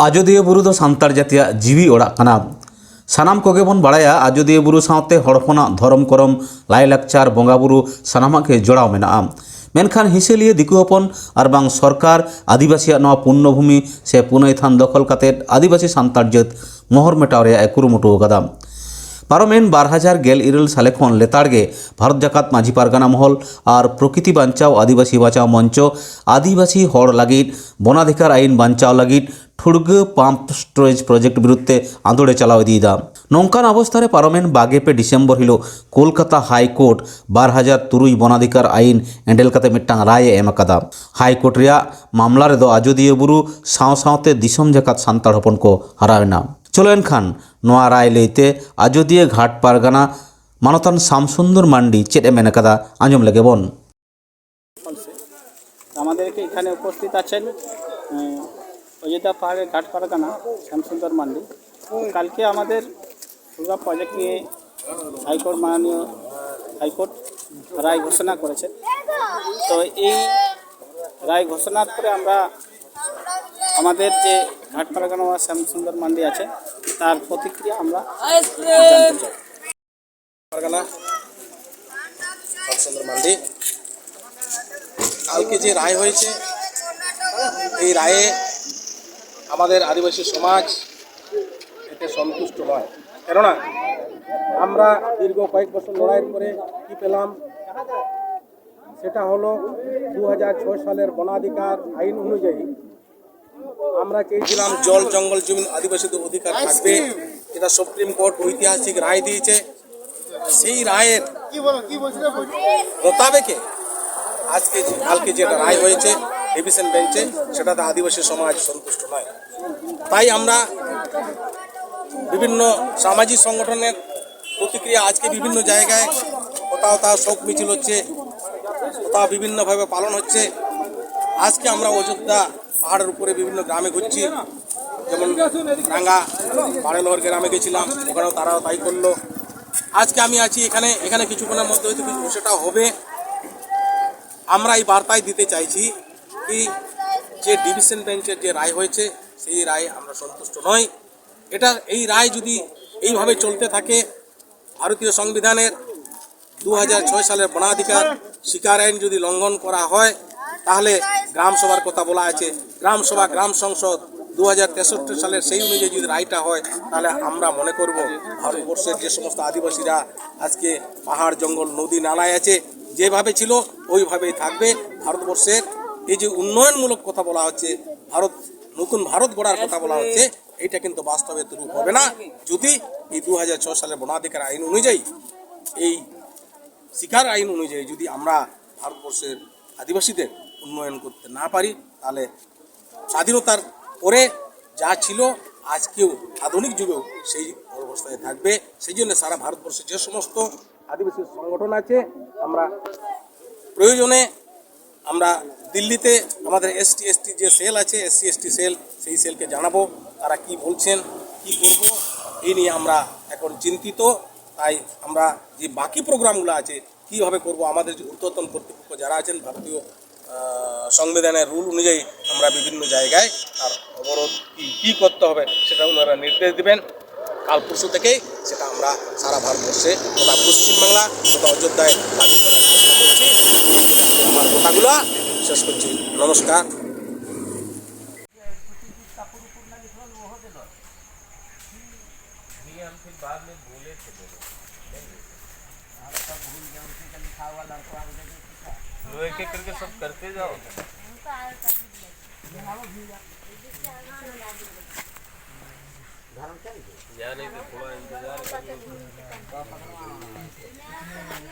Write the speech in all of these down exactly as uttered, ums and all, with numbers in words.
ᱟᱡᱚᱫᱤᱭᱟᱹ ᱵᱩᱨᱩ ᱫᱚ ᱥᱟᱱᱛᱟᱲ ᱡᱟᱹᱛᱤᱭᱟᱜ ᱡᱤᱣᱤ ᱚᱲᱟᱜ ᱠᱟᱱᱟ᱾ ᱥᱟᱱᱟᱢ ᱠᱚᱜᱮ ᱵᱚᱱ ᱵᱟᱲᱟᱭᱟ, ᱟᱡᱚᱫᱤᱭᱟᱹ ᱵᱩᱨᱩ ᱥᱟᱶᱛᱮ ᱦᱚᱲ ᱦᱚᱯᱚᱱᱟᱜ ᱫᱷᱚᱨᱚᱢ ᱠᱚᱨᱚᱢ, ᱞᱟᱭᱼᱞᱟᱠᱪᱟᱨ, ᱵᱚᱸᱜᱟ ᱵᱩᱨᱩ ᱥᱟᱱᱟᱢᱟᱜ ᱜᱮ ᱡᱚᱲᱟᱣ ᱢᱮᱱᱟᱜᱼᱟ᱾ ᱢᱮᱱᱠᱷᱟᱱ ᱦᱤᱥᱟᱹᱞᱤᱭᱟᱹ ᱫᱤᱠᱩ ᱦᱚᱯᱚᱱ ᱟᱨ ᱵᱟᱝ ᱥᱚᱨᱠᱟᱨ ᱟᱹᱫᱤᱵᱟᱹᱥᱤᱭᱟᱜ ᱱᱚᱣᱟ ᱯᱩᱱᱱᱚ ᱵᱷᱩᱢᱤ ᱥᱮ ᱯᱩᱱᱟᱹᱭ ᱛᱷᱟᱱ ᱫᱚᱠᱷᱚᱞ ᱠᱟᱛᱮ ᱟᱹᱫᱤᱵᱟᱹᱥᱤ ᱥᱟᱱᱛᱟᱲ ᱡᱟᱹᱛ ᱢᱚᱦᱚᱨ ᱢᱮᱴᱟᱣ ᱨᱮᱭᱟᱜ ᱮ ᱠᱩᱨᱩᱢᱩᱴᱩ ᱟᱠᱟᱫᱟ᱾ ᱯᱟᱨᱚᱢᱮᱱ ᱵᱟᱨ ᱦᱟᱡᱟᱨ ᱜᱮᱞ ᱤᱨᱟᱹᱞ ᱥᱟᱞᱮ ᱠᱷᱚᱱ ᱞᱮᱛᱟᱲ ᱜᱮ ᱵᱷᱟᱨᱚᱛ ᱡᱟᱠᱟᱛ ᱢᱟᱹᱡᱷᱤ ᱯᱟᱨᱜᱟᱱᱟ ᱢᱚᱦᱚᱞ ᱟᱨ ᱯᱨᱚᱠᱤᱛᱤ ᱵᱟᱧᱪᱟᱣ ᱟᱹᱫᱤᱵᱟᱹᱥᱤ ᱵᱟᱧᱪᱟᱣ ᱢᱚᱧᱪᱚ, ᱟᱹᱫᱤᱵᱟᱹᱥᱤ ᱦᱚᱲ ᱞᱟᱹᱜᱤᱫ ᱵᱚᱱᱟᱫᱷᱤᱠᱟᱨ ᱟᱹᱭᱤᱱ ᱵᱟᱧᱪᱟᱣ ᱞᱟᱹᱜᱤᱫ ᱴᱷᱩᱲᱜᱟᱹ ᱯᱟᱢᱯ ᱥᱴᱳᱨᱮᱡᱽ ᱯᱨᱚᱡᱮᱠᱴ ᱵᱤᱨᱩᱫᱷ ᱛᱮ ᱟᱸᱫᱳᱲ ᱮ ᱪᱟᱞᱟᱣ ᱤᱫᱤᱭᱮᱫᱟ᱾ ᱱᱚᱝᱠᱟᱱ ᱚᱵᱚᱥᱛᱷᱟ ᱨᱮ ᱯᱟᱨᱚᱢᱮᱱ ᱵᱟᱜᱮ ᱯᱮ ᱰᱤᱥᱮᱢᱵᱚᱨ ᱦᱤᱞᱳᱜ ᱠᱳᱞᱠᱟᱛᱟ ᱦᱟᱭ ᱠᱳᱨᱴ ᱵᱟᱨ ᱦᱟᱡᱟᱨ ᱛᱩᱨᱩᱭ ᱵᱚᱱᱟᱫᱷᱤᱠᱟᱨ ᱟᱹᱭᱤᱱ ᱮᱸᱰᱮᱞ ᱠᱟᱛᱮ ᱢᱤᱫᱴᱟᱝ ᱨᱟᱭ ᱮ ᱮᱢ ᱟᱠᱟᱫᱟ᱾ ᱦᱟᱭ ᱠᱳᱨᱴ ᱨᱮᱭᱟᱜ ᱢᱟᱢᱞᱟ ᱨᱮᱫᱚ ᱟᱡᱚᱫᱤᱭᱟᱹ ᱵᱩᱨᱩ ᱥᱟᱶ ᱥᱟᱶᱛᱮ ᱫᱤᱥᱚᱢ ᱡᱟᱠᱟᱛ ᱥᱟᱱᱛᱟᱲ ᱦᱚᱯᱚᱱ ᱠᱚ ᱦᱟᱨᱟᱣ ᱮᱱᱟ᱾ ᱪᱚᱞᱚ ᱮᱱᱠᱷᱟᱱ ᱱᱚᱣᱟ ᱨᱟᱭ ᱞᱟᱹᱭᱛᱮ ᱟᱡᱚᱫᱤᱭᱟᱹ ᱜᱷᱟᱴ ᱯᱟᱨᱜᱟᱱᱟ ᱢᱟᱱᱚᱛᱟᱱ ᱥᱟᱢᱥᱩᱱᱫᱚᱨ ᱢᱟᱱᱰᱤ ᱪᱮᱫ ᱮ ᱢᱮᱱ ᱟᱠᱟᱫᱟ, ᱟᱸᱡᱚᱢ ᱞᱮᱜᱮ ᱵᱚᱱ᱾ আমাদেরকে এখানে উপস্থিত আছেন, উম, অযোধ্যা পাহাড়ের ঘাট পারগানা শ্যামসুন্দর মান্ডি। কালকে আমাদের সুরগা প্রজেক্ট নিয়ে হাইকোর্ট, মাননীয় হাইকোর্ট রায় ঘোষণা করেছেন। তো এই রায় ঘোষণার পরে আমরা আমাদের যে ঘাট পারগানা বা শ্যামসুন্দর মান্ডি আছে, তার প্রতিক্রিয়া আমরা জানতে চাই। পারগানা রামচন্দ্র মান্ডি, কালকে যে রায় হয়েছে, এই রায়ে আমাদের আদিবাসী সমাজ এতে সন্তুষ্ট নয়। কেননা আমরা দীর্ঘ কয়েক বছর লড়াইয়ের পরে কি পেলাম, সেটা হলো দু হাজার ছয় সালের বনাধিকার আইন অনুযায়ী আমরা চেয়েছিলাম জল, জঙ্গল, জমিন আদিবাসীদের অধিকার থাকবে, এটা সুপ্রিম কোর্ট ঐতিহাসিক রায় দিয়েছে। সেই রায়ের মোতাবেকে আজকে যে, কালকে যেটা রায় হয়েছে ডিভিশন বেঞ্চে, সেটাতে আদিবাসী সমাজ সন্তুষ্ট নয়। তাই আমরা বিভিন্ন সামাজিক সংগঠনের প্রতিক্রিয়া, আজকে বিভিন্ন জায়গায় কোথাও কোথাও শোক মিছিল হচ্ছে, কোথাও বিভিন্নভাবে পালন হচ্ছে। আজকে আমরা অযোধ্যা পাহাড়ের উপরে বিভিন্ন গ্রামে ঘুরছি, যেমন রাঙ্গা পাড়েলহর গ্রামে গেছিলাম, ওখানেও তারাও তাই করলো। আজকে আমি আছি এখানে, এখানে কিছুক্ষণের মধ্যে হয়তো কিছু সেটা হবে। আমরা এই বার্তাই দিতে চাইছি কি, যে ডিভিশন বেঞ্চের যে রায় হয়েছে, সেই রায় আমরা সন্তুষ্ট নই। এটা, এই রায় যদি এইভাবে চলতে থাকে, ভারতীয় সংবিধানের দু হাজার ছয় সালের বনাধিকার স্বীকার আইন যদি লঙ্ঘন করা হয়, তাহলে গ্রাম সভার কথা বলা আছে, গ্রাম সভা, গ্রাম সংসদ দু হাজার তেষট্টি সালের সেই অনুযায়ী যদি রায়টা হয়, তাহলে আমরা মনে করব ভারতবর্ষের যে সমস্ত আদিবাসীরা আজকে পাহাড়, জঙ্গল, নদী, নালায় আছে, যেভাবে ছিল ওইভাবেই থাকবে। ভারতবর্ষের এই যে উন্নয়নমূলক কথা বলা হচ্ছে, ভারত, নতুন ভারত গড়ার কথা বলা হচ্ছে, এইটা কিন্তু বাস্তবে রূপ হবে না। যদি এই দু হাজার ছয় সালের বনাধিকার আইন অনুযায়ী, এই স্বীকার আইন অনুযায়ী যদি আমরা ভারতবর্ষের আদিবাসীদের উন্নয়ন করতে না পারি, তাহলে স্বাধীনতার পরে যা ছিল, আজকেও, আধুনিক যুগেও সেই অবস্থায় থাকবে। সেই জন্য সারা ভারতবর্ষে যে সমস্ত আদিবাসী সংগঠন আছে, আমরা প্রয়োজনে আমরা দিল্লিতে আমাদের এসটি এসটি যে সেল আছে, এসসি এসটি সেল, সেই সেলকে জানাবো তারা কি বলছেন, কি করব, এই নিয়ে আমরা এখন চিন্তিত। তাই আমরা যে বাকি প্রোগ্রামগুলো আছে, কিভাবে করব, আমাদের যে ঊর্ধ্বতন কর্তৃপক্ষ যারা আছেন, ভারতীয় আহ, সংবিধানের রুল অনুযায়ী আমরা বিভিন্ন জায়গায় তার অবরোধ কি কি করতে হবে, সেটা ওনারা নির্দেশ দিবেন। কাল পরশু থেকেই সেটা আমরা সারা ভারতবর্ষে তথা পশ্চিমবাংলা তথা অযোধ্যায় লাগু করার চেষ্টা করছি। আমার কথাগুলো শেষ করছি। নমস্কার। नहीं, हम फिर बाद में बोले थे दोनों। नहीं, नहीं। लो, एक एक करके सब करते जाओ। यहाँ नहीं तो थोड़ा इंतजार करिए।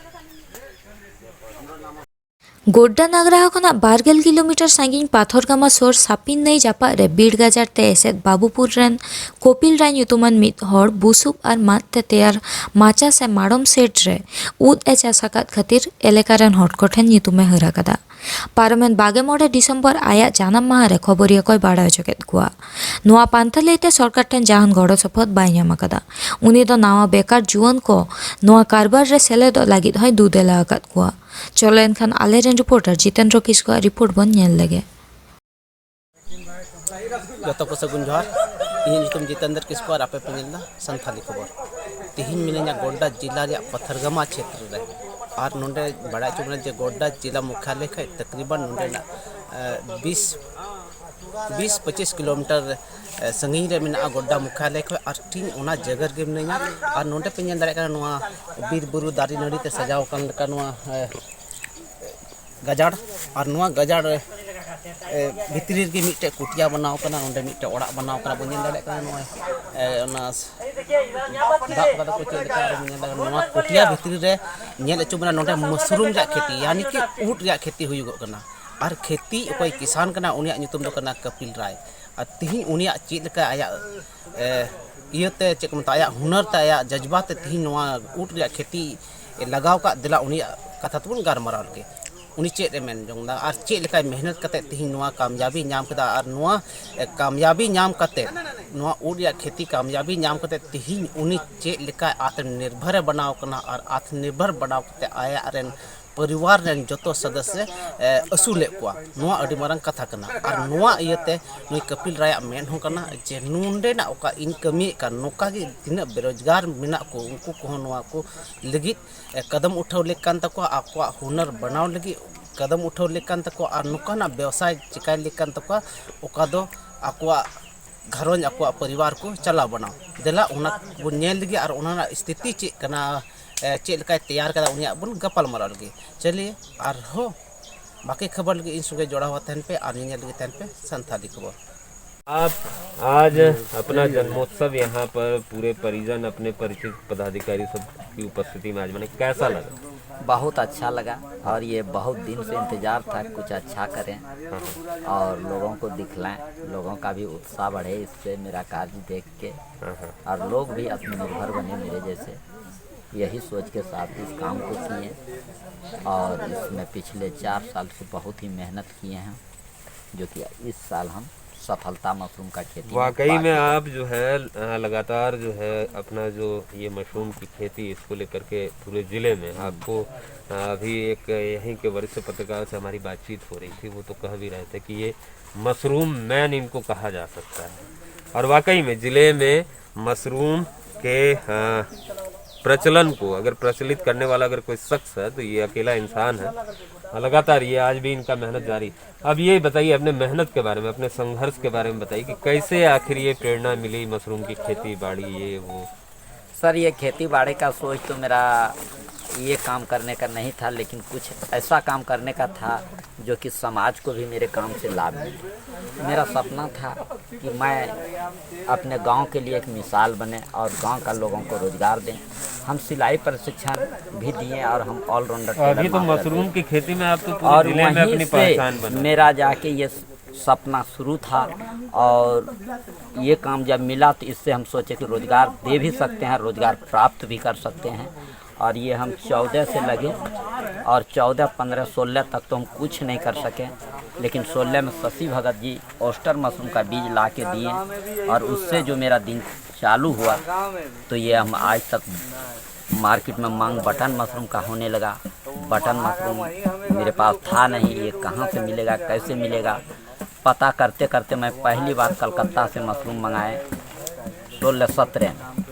ᱜᱳᱰᱰᱟ ᱱᱟᱜᱽᱨᱟᱦᱟ ᱠᱷᱚᱱᱟᱜ ᱵᱟᱨ ᱜᱮᱞ ᱠᱤᱞᱳᱢᱤᱴᱟᱨ ᱥᱟᱺᱜᱤᱧ ᱯᱟᱛᱷᱚᱨᱜᱟᱢᱟ ᱥᱩᱨ ᱥᱟᱯᱤᱱ ᱱᱟᱹᱭ ᱡᱟᱯᱟᱜ ᱨᱮ ᱵᱤᱨ ᱜᱟᱡᱟᱲ ᱛᱮ ᱮᱥᱮᱫ ᱵᱟᱵᱩᱯᱩᱨ ᱨᱮᱱ ᱠᱚᱯᱤᱞ ᱨᱟᱭ ᱧᱩᱛᱩᱢᱟᱱ ᱢᱤᱫ ᱦᱚᱲ ᱵᱩᱥᱩᱵ ᱟᱨ ᱢᱟᱫ ᱛᱮ ᱛᱮᱭᱟᱨ ᱢᱟᱪᱟ ᱥᱮ ᱢᱟᱲᱚᱢ ᱥᱮᱰ ᱨᱮ ᱩᱫ ᱮ ᱪᱟᱥ ᱟᱠᱟᱫ ᱠᱷᱟᱹᱛᱤᱨ ᱮᱞᱟᱠᱟ ᱨᱮᱱ ᱦᱚᱲ ᱠᱚᱴᱷᱮᱱ ᱧᱩᱛᱩᱢᱮ ᱦᱟᱹᱨ ᱟᱠᱟᱫᱟ᱾ ᱯᱟᱨᱚᱢᱮᱱ ᱵᱟᱜᱮ ᱢᱚᱬᱮ ᱰᱤᱥᱮᱢᱵᱚᱨ ᱟᱭᱟᱜ ᱡᱟᱱᱟᱢ ᱢᱟᱦᱟ ᱨᱮ ᱠᱷᱚᱵᱚᱨᱤᱭᱟᱹ ᱠᱚᱭ ᱵᱟᱲᱟᱭ ᱦᱚᱪᱚ ᱠᱮᱫ ᱠᱚᱣᱟ᱾ ᱱᱚᱣᱟ ᱯᱟᱱᱛᱷᱟ ᱞᱟᱹᱭᱛᱮ ᱥᱚᱨᱠᱟᱨ ᱴᱷᱮᱱ ᱡᱟᱦᱟᱱ ᱜᱚᱲᱚ ᱥᱚᱯᱚᱦᱚᱫ ᱵᱟᱭ ᱧᱟᱢ ᱟᱠᱟᱫᱟ᱾ ᱩᱱᱤ ᱫᱚ ᱱᱟᱣᱟ ᱵᱮᱠᱟᱨ ᱡᱩᱣᱟᱹᱱ ᱠᱚ ᱱᱚᱣᱟ ᱠᱟᱨᱵᱟᱨ ᱨᱮ ᱥᱮᱞᱮᱫᱚᱜ ᱞᱟᱹᱜᱤᱫ ᱦᱚᱸᱭ ᱫᱩᱫᱮᱞᱟ ᱟᱠᱟᱫ ᱠᱚᱣᱟ᱾ ᱪᱚᱞᱚ ᱮᱱᱠᱷᱟᱱ ᱟᱞᱮᱨᱮᱱ ᱨᱤᱯᱳᱨᱴᱟᱨ ᱡᱤᱛᱮᱱᱫᱨᱚ ᱠᱤᱥᱠᱩᱣᱟᱜ ᱨᱤᱯᱳᱨᱴ ᱵᱚᱱ ᱧᱮᱞ ᱞᱮᱜᱮ᱾ ᱡᱚᱛᱚ ᱠᱚ ᱥᱟᱹᱜᱩᱱ ᱡᱚᱦᱟᱨ᱾ ᱤᱧᱟᱹᱜ ᱧᱩᱛᱩᱢ ᱡᱤᱛᱮᱱᱫᱨ ᱠᱤᱥᱠᱩ ᱟᱨ ᱟᱯᱮ ᱯᱮ ᱧᱮᱞ ᱮᱫᱟ ᱥᱟᱱᱛᱷᱟᱞᱤ ᱠᱷᱚᱵᱚᱨ᱾ ᱛᱤᱦᱤᱧ ᱢᱤᱱᱟᱹᱧᱟ ᱜᱳᱰᱰᱟ ᱡᱮᱞᱟ ᱨᱮᱭᱟᱜ ᱯᱟᱛᱷᱟᱨᱜᱟᱢᱟ ᱪᱷᱮᱛᱨᱚ ᱨᱮ᱾ ᱟᱨ ᱱᱚᱰᱮ ᱵᱟᱲᱟᱭ ᱦᱚᱪᱚ ᱵᱚᱱᱟ ᱡᱮ ᱜᱳᱰᱰᱟ ᱡᱮᱞᱟ ᱢᱩᱠᱷᱭᱟᱞᱚᱭ ᱠᱷᱚᱱ ᱛᱟᱠᱨᱤᱵᱟᱱ ᱱᱚᱰᱮᱱᱟᱜ ᱵᱤᱥ ᱵᱤᱥ ᱯᱚᱸᱪᱤᱥ ᱠᱤᱞᱳᱢᱤᱴᱟᱨ ᱥᱟᱺᱜᱤᱧ ᱨᱮ ᱢᱮᱱᱟᱜᱼᱟ ᱜᱳᱰᱰᱟ ᱢᱩᱠᱷᱭᱟᱞᱚᱭ ᱠᱷᱚᱱ᱾ ᱟᱨ ᱴᱷᱤᱠ ᱚᱱᱟ ᱡᱟᱭᱜᱟ ᱨᱮᱜᱮ ᱢᱤᱱᱟᱹᱧᱟ᱾ ᱟᱨ ᱱᱚᱰᱮ ᱯᱮ ᱧᱮᱞ ᱫᱟᱲᱮᱭᱟᱜ ᱠᱟᱱᱟ ᱱᱚᱣᱟ ᱵᱤᱨ ᱵᱩᱨᱩ ᱫᱟᱨᱮ ᱱᱟᱹᱲᱤ ᱛᱮ ᱥᱟᱡᱟᱣ ᱟᱠᱟᱱ ᱞᱮᱠᱟ ᱱᱚᱣᱟ ᱜᱟᱡᱟᱲ᱾ ᱟᱨ ᱱᱚᱣᱟ ᱜᱟᱡᱟᱲ ᱨᱮ ᱵᱷᱤᱛᱨᱤ ᱨᱮᱜᱮ ᱢᱤᱫᱴᱮᱡ ᱠᱩᱴᱤᱭᱟ ᱵᱮᱱᱟᱣ ᱠᱟᱱᱟ᱾ ᱚᱸᱰᱮ ᱢᱤᱫᱴᱮᱡ ᱚᱲᱟᱜ ᱵᱮᱱᱟᱣ ᱠᱟᱱᱟ, ᱵᱚᱱ ᱧᱮᱞ ᱫᱟᱲᱮᱭᱟᱜ ᱠᱟᱱᱟ᱾ ᱱᱚᱜᱼᱚᱭ ᱚᱱᱟ ᱫᱟᱜ ᱠᱟᱫᱟ ᱠᱚ ᱪᱮᱫ ᱞᱮᱠᱟ ᱟᱨ ᱧᱮᱞ ᱫᱟᱲᱮᱭᱟᱜ ᱠᱟᱱᱟ᱾ ᱱᱚᱣᱟ ᱠᱩᱴᱤᱭᱟ ᱵᱷᱤᱛᱨᱤ ᱨᱮ ᱧᱮᱞ ᱦᱚᱪᱚ ᱵᱚᱱᱟ ᱱᱚᱰᱮ ᱢᱟᱥᱨᱩᱢ ᱨᱮᱭᱟᱜ ᱠᱷᱮᱛᱤ, ᱭᱟᱱᱤ ᱠᱤ ᱩᱴ ᱨᱮᱭᱟᱜ ᱠᱷᱮᱛᱤ ᱦᱩᱭᱩᱜᱚᱜ ᱠᱟᱱᱟ᱾ ᱟᱨ ᱠᱷᱮᱛᱤ ᱚᱠᱚᱭ ᱠᱤᱥᱟᱱ ᱠᱟᱱᱟ ᱩᱱᱤᱭᱟᱜ ᱧᱩᱛᱩᱢ ᱫᱚ ᱠᱟᱱᱟ ᱠᱟᱯᱤᱞ ᱨᱟᱭ᱾ ᱟᱨ ᱛᱤᱦᱤᱧ ᱩᱱᱤᱭᱟᱜ ᱪᱮᱫ ᱞᱮᱠᱟ ᱟᱭᱟᱜ ᱤᱭᱟᱹᱛᱮ, ᱪᱮᱫ ᱠᱚ ᱢᱮᱛᱟᱜᱼᱟ, ᱟᱭᱟᱜ ᱦᱩᱱᱟᱹᱨ ᱛᱮ, ᱟᱭᱟᱜ ᱡᱟᱡᱽᱵᱟ ᱛᱮ ᱛᱤᱦᱤᱧ ᱱᱚᱣᱟ ᱩᱴ ᱨᱮᱭᱟᱜ ᱠᱷᱮᱛᱤ ᱞᱟᱜᱟᱣ ᱠᱟᱜ, ᱫᱮᱞᱟ ᱩᱱᱤᱭᱟᱜ ᱠᱟᱛᱷᱟ ᱛᱮᱵᱚᱱ ᱜᱟᱞᱢᱟᱨᱟᱣ ᱞᱮᱜᱮ᱾ ᱩᱱᱤ ᱪᱮᱫ ᱮ ᱢᱮᱱ ᱡᱚᱝ ᱮᱫᱟ ᱟᱨ ᱪᱮᱫ ᱞᱮᱠᱟᱭ ᱢᱮᱦᱱᱚᱛ ᱠᱟᱛᱮ ᱛᱤᱦᱤᱧ ᱱᱚᱣᱟ ᱠᱟᱢᱭᱟᱵᱤ ᱧᱟᱢ ᱠᱮᱫᱟ᱾ ᱟᱨ ᱱᱚᱣᱟ ᱠᱟᱢᱭᱟᱵᱤ ᱧᱟᱢ ᱠᱟᱛᱮ, ᱱᱚᱣᱟ ᱩᱴ ᱨᱮᱭᱟᱜ ᱠᱷᱮᱛᱤ ᱠᱟᱢᱭᱟᱵᱤ ᱧᱟᱢ ᱠᱟᱛᱮ ᱛᱤᱦᱤᱧ ᱩᱱᱤ ᱪᱮᱫ ᱞᱮᱠᱟ ᱟᱛᱢᱱᱤᱨᱵᱷᱚᱨᱮ ᱵᱮᱱᱟᱣ ᱠᱟᱱᱟ ᱟᱨ ᱟᱛᱢᱱᱤᱨᱵᱷᱚᱨ ᱵᱮᱱᱟᱣ ᱠᱟᱛᱮ ᱟᱭᱟᱜ ᱨᱮᱱ ᱯᱚᱨᱤᱵᱟᱨ ᱨᱮᱱ ᱡᱚᱛᱚ ᱥᱚᱫᱚᱥᱥᱚ ᱟᱹᱥᱩᱞᱮᱫ ᱠᱚᱣᱟ, ᱱᱚᱣᱟ ᱟᱹᱰᱤ ᱢᱟᱨᱟᱝ ᱠᱟᱛᱷᱟ ᱠᱟᱱᱟ᱾ ᱟᱨ ᱱᱚᱣᱟ ᱤᱭᱟᱹᱛᱮ ᱱᱩᱭ ᱠᱟᱯᱤᱞ ᱨᱟᱭᱟᱜ ᱢᱮᱱ ᱦᱚᱸ ᱠᱟᱱᱟ ᱡᱮ ᱱᱚᱰᱮᱱᱟᱜ ᱚᱠᱟ ᱤᱧ ᱠᱟᱹᱢᱤᱭᱮᱫ ᱠᱟᱱ, ᱱᱚᱝᱠᱟ ᱜᱮ ᱛᱤᱱᱟᱹᱜ ᱵᱮᱨᱳᱡᱽᱜᱟᱨ ᱢᱮᱱᱟᱜ ᱠᱚ, ᱩᱱᱠᱩ ᱠᱚᱦᱚᱸ ᱱᱚᱣᱟ ᱠᱚ ᱞᱟᱹᱜᱤᱫ ᱠᱟᱫᱚᱢ ᱩᱴᱷᱟᱹᱣ ᱞᱮᱠ ᱠᱟᱱ ᱛᱟᱠᱚᱣᱟ, ᱟᱠᱚᱣᱟᱜ ᱦᱩᱱᱟᱹᱨ ᱵᱮᱱᱟᱣ ᱞᱟᱹᱜᱤᱫ ᱠᱟᱫᱚᱢ ᱩᱴᱷᱟᱹᱣ ᱞᱮᱠ ᱠᱟᱱ ᱛᱟᱠᱚᱣᱟ᱾ ᱟᱨ ᱱᱚᱝᱠᱟᱱᱟᱜ ᱵᱮᱵᱽᱥᱟᱭ ᱪᱤᱠᱟᱹᱭ ᱞᱮᱠ ᱠᱟᱱ ᱛᱟᱠᱚᱣᱟ, ᱚᱠᱟ ᱫᱚ ᱟᱠᱚᱣᱟᱜ ᱜᱷᱟᱨᱚᱸᱡᱽ, ᱟᱠᱚᱣᱟᱜ ᱯᱚᱨᱤᱵᱟᱨ ᱠᱚ ᱪᱟᱞᱟᱣ ᱵᱟᱱᱟᱣ᱾ ᱫᱮᱞᱟ ᱚᱱᱟ ᱵᱚᱱ ᱧᱮᱞ ᱞᱮᱜᱮ ᱟᱨ ᱚᱱᱟ ᱨᱮᱱᱟᱜ ᱥᱛᱷᱤᱛᱤ ᱪᱮᱫ ᱠᱟᱱᱟ, ᱪᱮᱫ ᱞᱮᱠᱟᱭ ᱛᱮᱭᱟᱨ ᱠᱟᱫᱟ, ᱩᱱᱤᱭᱟᱜ ᱵᱚᱱ ᱜᱟᱯᱟᱞ ᱢᱟᱨᱟᱣ ᱞᱮᱜᱮ᱾ ᱪᱚᱞᱤᱭᱮ, ᱟᱨᱦᱚᱸ ᱵᱟᱹᱠᱤ ᱠᱷᱚᱵᱚᱨ ᱞᱟᱹᱜᱤᱫ ᱤᱧ ᱥᱚᱸᱜᱮ ᱡᱚᱲᱟᱣ ᱛᱟᱦᱮᱱ ᱯᱮ ᱟᱨ ᱧᱮᱧᱮᱞ ᱞᱟᱹᱜᱤᱫ ᱛᱟᱦᱮᱱ ᱯᱮ ᱥᱟᱱᱛᱷᱟᱞᱤ ᱠᱷᱚᱵᱚᱨ᱾ आप आज अपना जन्मोत्सव यहाँ पर पूरे परिजन, अपने परिचित पदाधिकारी सब की उपस्थिति में आज मनाए, कैसा लगा? बहुत अच्छा लगा और ये बहुत दिन से इंतज़ार था कुछ अच्छा करें और लोगों को दिखलाएं। लोगों का भी उत्साह बढ़े इससे, मेरा कार्य देख के। और लोग भी आत्मनिर्भर बने मेरे जैसे, यही सोच के साथ इस काम को किए। और इसमें पिछले चार साल से बहुत ही मेहनत किए हैं, जो कि इस साल हम सफलता मशरूम का खेती में वाकई में बाकी आप जो है, अ, लगातार जो है अपना जो ये मशरूम की खेती, इसको लेकर के पूरे ज़िले में आपको, अ, अभी एक यहीं के वरिष्ठ पत्रकार से हमारी बातचीत हो रही थी, वो तो कह भी रहे थे कि ये मशरूम मैन इनको कहा जा सकता है। और वाकई में ज़िले में मशरूम के, अ, प्रचलन को अगर प्रचलित करने वाला अगर कोई शख्स है तो ये अकेला इंसान है। और लगातार ये आज भी इनका मेहनत जारी। अब ये बताइए अपने मेहनत के बारे में, अपने संघर्ष के बारे में बताइए कि कैसे आखिर ये प्रेरणा मिली मशरूम की खेती बाड़ी, ये वो। सर, ये खेती बाड़ी का सोच तो मेरा ये काम करने का नहीं था, लेकिन कुछ ऐसा काम करने का था जो कि समाज को भी मेरे काम से लाभ मिले। मेरा सपना था कि मैं अपने गांव के लिए एक मिसाल बने और गांव का लोगों को रोजगार दें। हम सिलाई प्रशिक्षण भी दिए और हम ऑलराउंडर अभी टेलर तो मास्टर मशरूम भी। की खेती में आप तो पूरे और जिले में वहीं अपनी से पहचान बना। मेरा जाके ये सपना शुरू था और ये काम जब मिला तो इससे हम सोचे कि रोजगार दे भी सकते हैं, रोजगार प्राप्त भी कर सकते हैं। और ये हम चौदह से लगे और चौदह, पन्द्रह, सोलह तक तो हम कुछ नहीं कर सके, लेकिन सोलह में शशि भगत जी ओस्टर मशरूम का बीज ला के दिए और उससे जो मेरा दिन चालू हुआ तो ये हम आज तक मार्केट में मांग बटन मशरूम का होने लगा। बटन मशरूम मेरे पास था नहीं, ये कहाँ से मिलेगा, कैसे मिलेगा, पता करते करते मैं पहली बार कलकत्ता से मशरूम मंगाए सोलह सत्रह में,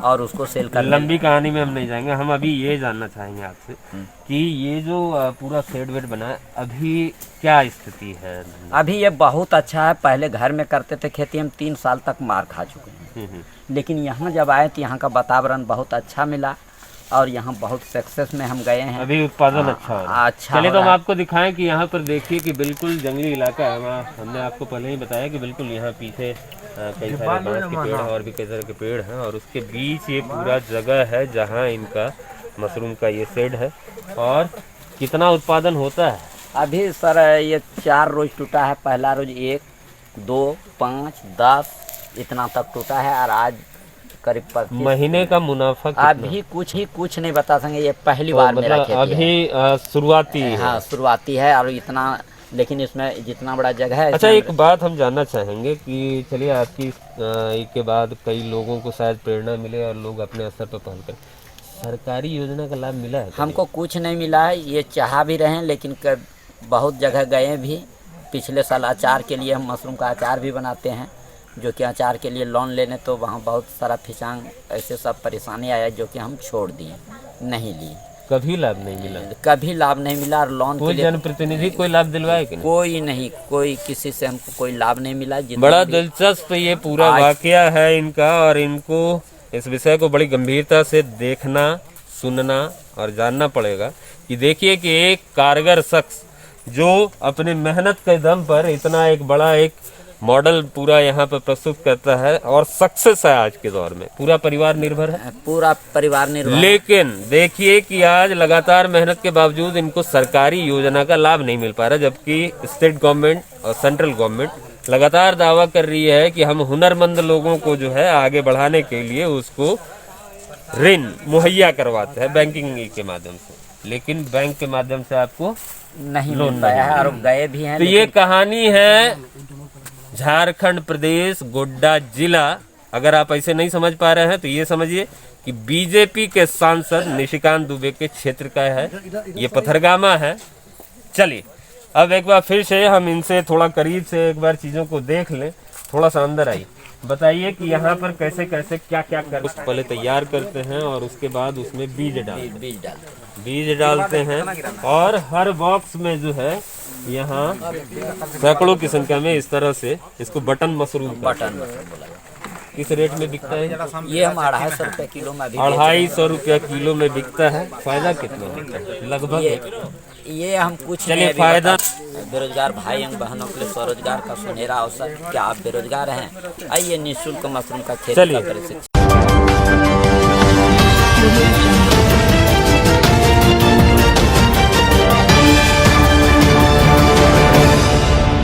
और उसको सेल करने लंबी कहानी में हम नहीं जाएंगे, हम अभी ये जानना चाहेंगे आपसे हम्म। कि ये जो, अ, पूरा शेड वेड बना है, अभी क्या स्थिति है? अभी ये बहुत अच्छा है। पहले घर में करते थे खेती, हम तीन साल तक मार खा चुके हैं, हम्म, हम्म। लेकिन यहाँ जब आए तो यहाँ का वातावरण बहुत अच्छा मिला और यहाँ बहुत सक्सेस में हम गए हैं। अभी उत्पादन हाँ, अच्छा हो रहा है। अच्छा चलिए, हो तो हम रहा है। आपको दिखाएं कि यहाँ पर देखिए कि बिल्कुल जंगली इलाका है। वहाँ हमने आपको पहले ही बताया कि बिल्कुल यहाँ पीछे, अ, कई सारे बांस के पेड़ हैं और भी कई तरह के पेड़ हैं और उसके बीच ये पूरा जगह है जहाँ इनका मशरूम का ये शेड है। और कितना उत्पादन होता है? अभी सर, ये चार रोज टूटा है। पहला रोज एक, दो, पाँच, दस, इतना तक टूटा है और आज करीब पच्चीस। महीने का मुनाफा कितना? अभी कुछ ही, कुछ नहीं बता सकेंगे, ये पहली तो बार मेरा मतलब खेती है। अभी, अ, शुरुआती है। हाँ, शुरुआती है और इतना लेकिन इसमें जितना बड़ा जगह है, अच्छा, इसमें एक बात हम जानना चाहेंगे कि चलिए, आपकी इस, अ, के बाद कई लोगों को शायद प्रेरणा मिले और लोग अपने स्तर पर पहल करें। सरकारी योजना का लाभ मिला है कभी? हमको कुछ नहीं मिला है। ये चाह भी रहे हैं, लेकिन क-, बहुत जगह गए भी। पिछले साल अचार के लिए हम मशरूम का अचार भी बनाते हैं, जो कि अचार के लिए लोन लेने तो वहाँ बहुत सारा फिचांग, ऐसे सब परेशानी आया, जो कि हम छोड़ दिए, नहीं लिए। कभी लाभ नहीं मिला? कभी लाभ नहीं मिला। और लोन के कोई लिए जनप्रतिनिधि कोई लाभ दिलवाए कि नहीं? कोई नहीं, कोई किसी से हमको कोई लाभ नहीं मिला। जितना बड़ा भी दिलचस्प ये पूरा आज वाकया है इनका, और इनको, इस विषय को बड़ी गंभीरता से देखना, सुनना और जानना पड़ेगा कि देखिए कि एक कारगर शख्स जो अपनी मेहनत के दम पर इतना एक बड़ा एक मॉडल पूरा यहाँ पर प्रस्तुत करता है और सक्सेस है आज के दौर में, पूरा परिवार निर्भर है। पूरा परिवार निर्भर है। लेकिन देखिए कि आज लगातार मेहनत के बावजूद इनको सरकारी योजना का लाभ नहीं मिल पा रहा, जबकि स्टेट गवर्नमेंट और सेंट्रल गवर्नमेंट लगातार दावा कर रही है कि हम हुनरमंद लोगों को जो है आगे बढ़ाने के लिए उसको ऋण मुहैया करवाते हैं बैंकिंग के माध्यम से, लेकिन बैंक के माध्यम से आपको नहीं लोन मिल पाया है। और गए भी हैं, तो ये लेकिन कहानी है झारखंड प्रदेश गोड्डा जिला। अगर आप ऐसे नहीं समझ पा रहे हैं तो ये समझिए कि बीजेपी के सांसद निशिकांत दुबे के क्षेत्र का है, ये पथरगामा है। चलिए, अब एक बार फिर से हम इनसे थोड़ा करीब से एक बार चीज़ों को देख लें, थोड़ा सा अंदर आइए, बताइए कि यहाँ पर कैसे कैसे क्या क्या कर, उसको पहले तैयार करते हैं और उसके बाद उसमें बीज डालते हैं। बीज डालते हैं। बीज डालते हैं और हर बॉक्स में जो है यहाँ सैकड़ों की संख्या में इस तरह से इसको बटन मशरूम, बटन मशरूम बोला जाता है। किस रेट में बिकता है? ये हम अढ़ाई सौ रुपये किलो में अभी बेच रहे हैं। अढ़ाई सौ रुपया किलो में बिकता है। फायदा कितना होता है लगभग? ये, ये हम कुछ चलिए, नहीं अभी फायदा। बता-, बेरोजगार भाई एवं बहनों के लिए स्वरोजगार का सुनहरा अवसर। क्या आप बेरोजगार हैं? आइए, निःशुल्क मशरूम का खेती चलिए। का प्रशिक्षण।